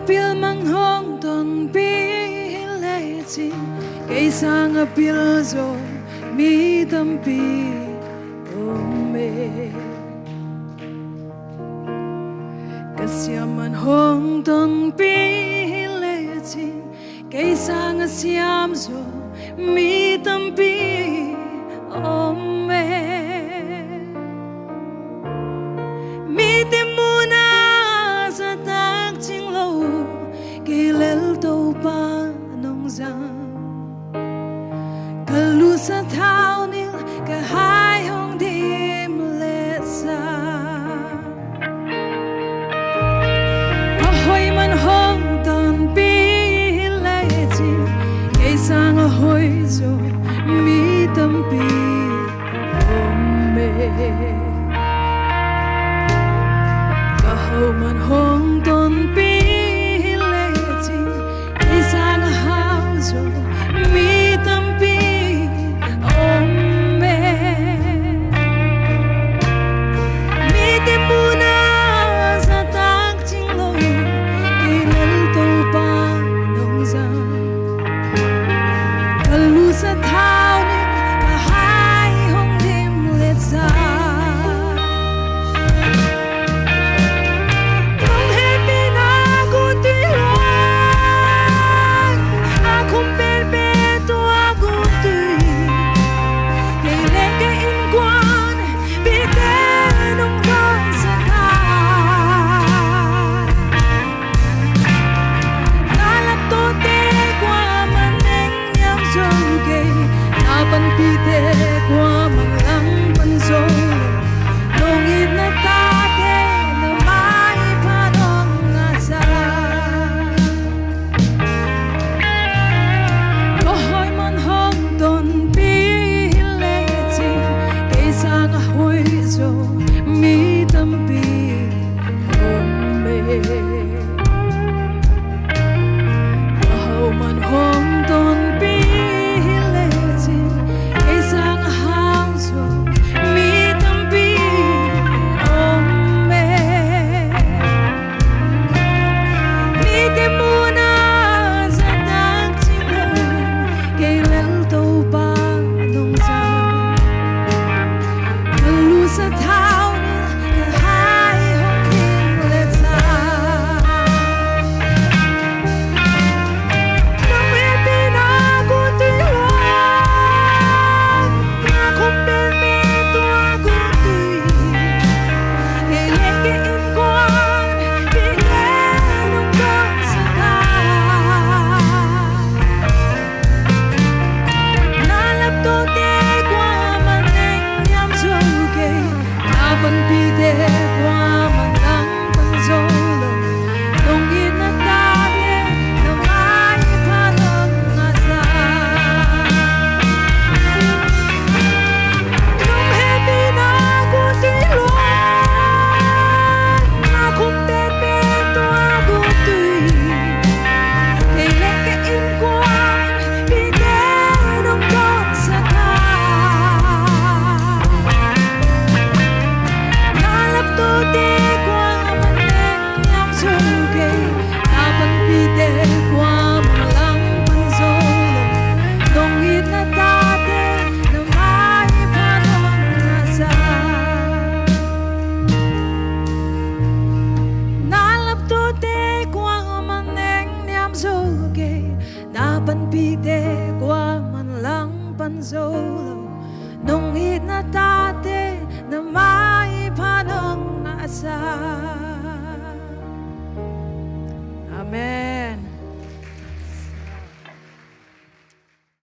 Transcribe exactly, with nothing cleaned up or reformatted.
Pil man hong tonpih hi lecin, kei sanga pil zo mi tampi om e. Ka siam man hong tonpih hi lecin, kei sanga siam zo mi tampi om e. Mite muhna zahtak cing lo, kei lel Topa nong zang. Ka lusa thau nil, ka hai hong dim lesa. A hoih man hong tonpih hi lecin, kei sanga hoih zo mi tampi om e. Ka hau man hong tonpih hi lecin, kei sanga hau zo mi tampi om e. Mite muhna zahtak cing lo, kei lel Topa nong zang. Ka lusa thau nil, ka hai hong dim lesa. Nong hehpihna gutui lua, a khum penpen tua gutui. Kei le ka innkuan, pite nong dawnsak a. Na laptawte kuaman neng niam zo kei, na panpihte kuaman langpan zo lo. Nong it na tate, na maipha nong ngahsa. Ka hoih man hong tonpih hi lecin, kei sanga hoih zo mi tampi om e. Ka hau man hong tonpih hi lecin, kei sanga hau zo mi tampi om e. Mite muhna zahtak cing lo, kei lel Topa nong zang. Ka lusa thau nil, ka hai hong dim lesa. Nong hehpihna gutui lua, a khum penpen tua gutui. Kei le ka innkuan, pite nong dawnsak a. Na laptawte kuaman neng niam zo kei, na panpihte kuaman langpan zo lo. Nong it na tate, na maipha nong ngahsa. Nong hehpihna gutui lua, a khum penpen tua gutui. Kei le ka innkuan, pite nong dawnsak a. Na laptawte kuaman neng niam zo kei, na panpihte kuaman langpan zo lo. Nong it na tate, na maipha nong ngahsa. Na laptawte kuaman neng niam zo kei, na panpihte kuaman langpan zo lo. Nong it na tate, na